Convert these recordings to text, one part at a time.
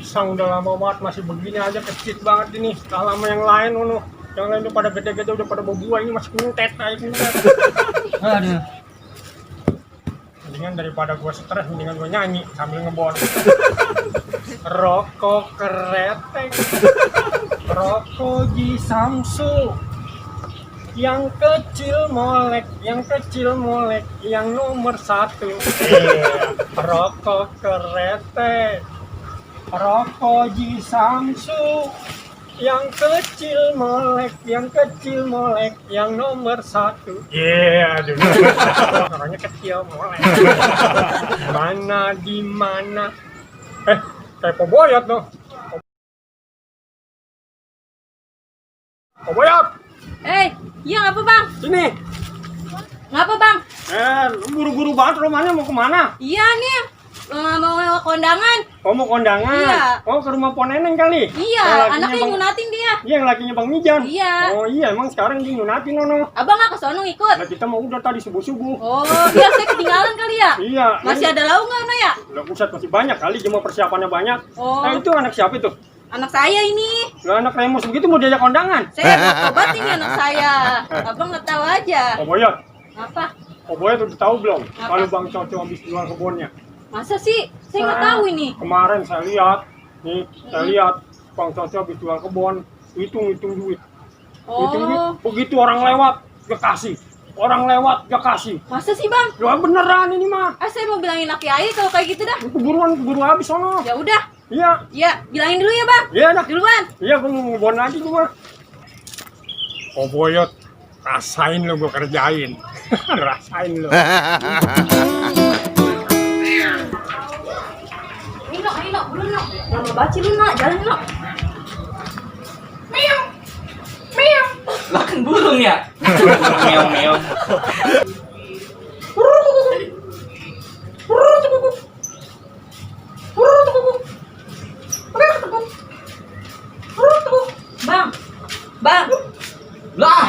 pisang udah lama banget masih begini aja kecil banget ini. Kalah sama yang lain ono. Yang lain udah pada gede-gede udah pada berbuah, ini masih kuntet kayak kuntet. Aduh. Mendingan daripada gua stres, mendingan gua nyanyi sambil ngebon. Rokok kereteng, rokok di Samsu, yang kecil molek, yang nomor 1. Rokok kereteng, rokok di Samsu, yang kecil molek, yang nomor 1. Aduh. Orangnya kecil molek. Mana di mana? Kayak Poboyot tuh. Poboyot. Iya ngapa bang? Sini. Ngapa bang? Lu buru-buru banget rumahnya mau kemana? Iya nih, mau kondangan. Oh mau kondangan? Iya. Oh ke rumah Poneneng kali? Iya, anaknya nyunatin dia. Iya yang lakinya Bang Mijan? Iya. Oh iya emang sekarang dia nyunatin ono. Abang nggak kesono ikut? Nah kita mau udah tadi subuh-subuh. Oh, biar saya ketinggalan kali ya? Iya. Masih ada lauk nggak no ya? Lah pusat masih banyak kali, cuma persiapannya banyak. Oh. Itu anak siapa itu? Anak saya ini. Lah anak Remus begitu mau diajak kondangan? Saya mau tobat ini anak saya. Abang nggak tahu aja. Poboyot. Apa? Poboyot udah tahu belum? Apa? Kalau Bang Coco habis jual kebunnya. Masa sih? Saya nggak tahu ini. Kemarin saya lihat Bang Coco habis jual kebun, hitung duit. Hitung duit. Oh. Begitu orang lewat, dia kasih. Orang lewat, dia kasih. Masa sih bang? Ya beneran ini mah. Saya mau bilangin laki ayah kalau kayak gitu dah. Keburu habis sono. Ya udah. Iya. Iya, bilangin dulu ya bang. Iya dah. Duluan. Iya, gue mau ngebon lagi gue mah. Poboyot, rasain lo gue kerjain. Rasain lo. Ayo, belum no. Lama baci lu nak, jalan no. Meow. Lah kan burung ya. Meow. Bang. Lah,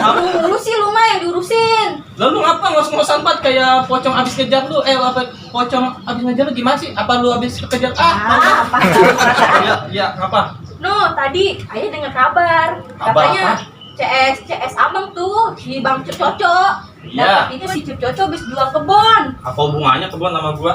Kamu ngurus sih lu mah yang diurusin. lalu ngapa ngos-ngosan banget kayak pocong abis ngejar lu? Pocong abis ngejar lu gimana sih? Apa lu abis kejar? Apa? Ya, ngapa? No, tadi ayah dengar kabar. Katanya CS Abang tuh si Bang Coco. Iya. Dapat itu si Coco habis jual kebon. Apa hubungannya kebun sama gua?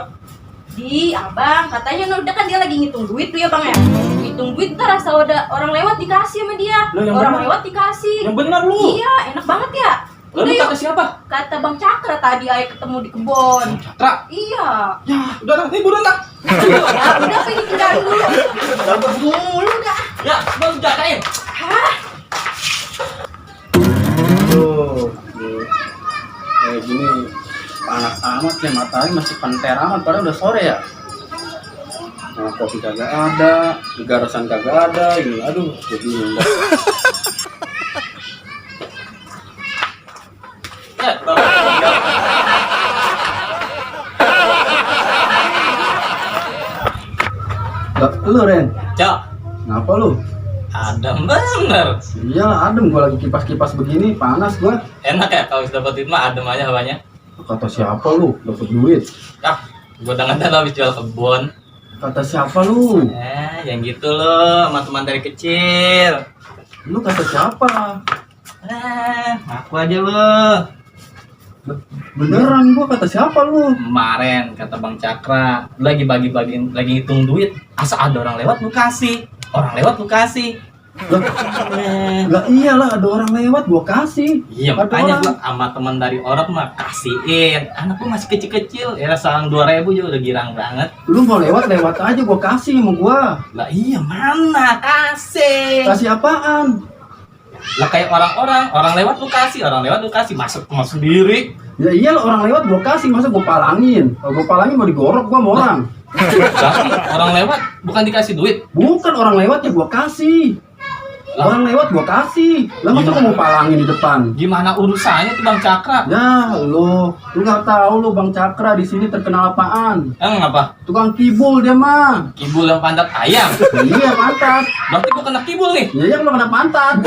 Di abang katanya udah kan dia lagi ngitung duit tuh ya bang ya, ngitung duit ntar asal ada orang lewat dikasih sama dia. Loh, yang orang bener? lewat dikasih. Yang benar lu. Iya enak banget ya. Udah Lalu yuk, kata siapa? kata Bang Cakra tadi ayah ketemu di kebon. Cakra. Iya. Ya, udah nih buruan tak. Ya udah pengen tinggalin dulu. Dulu dah. Ya, baru jagain. Hah? Tuh, kayak gini panas amat ya, matahari masih panter amat, padahal udah sore ya. Nah, kopi kagak ada, garasan kagak ada, ini aduh, jadi Ya, bapak. lu Ren, Cok, ngapa lu? adem bener. Iya adem, gua lagi kipas-kipas begini, panas gua. Enak ya kalau sudah dapat duit mah adem aja hawanya. Kata siapa lu, dapet duit? Ah, gua dengar habis jual kebun. Kata siapa lu? Yang gitu loh, sama teman dari kecil. Lu kata siapa? Ngaku aja lo. Beneran gua kata siapa lu? Kemarin kata Bang Cakra, lu lagi bagi-bagiin, lagi hitung duit. Asal ada orang lewat lu kasih. Orang lewat lu kasih. Lah iyalah, ada orang lewat gua kasih. Iya, Ada makanya orang. gua sama teman dari orang mah kasihin. Anak gua masih kecil-kecil, ya salang 2.000 juga udah girang banget. Lu mau lewat aja, gua kasih sama gua. Lah iya, mana kasih? Kasih apaan? Lah kayak orang lewat lu kasih, masuk ke sendiri. Ya iyalah, orang lewat gua kasih, masa gua palangin? Kalau gua palangin mau digorok gua sama orang. Berarti orang lewat bukan dikasih duit. Bukan orang lewat ya gua kasih. Lah. Orang lewat gua kasih. Lah masa gua mau palangin di depan? Gimana urusannya tuh Bang Cakra? Ya lu nggak tahu lu Bang Cakra di sini terkenal apaan? Apa? Tukang kibul dia mah. Kibul yang pantat ayam. Iya pantat. Berarti gua kena kibul nih. Iya lu kena pantat.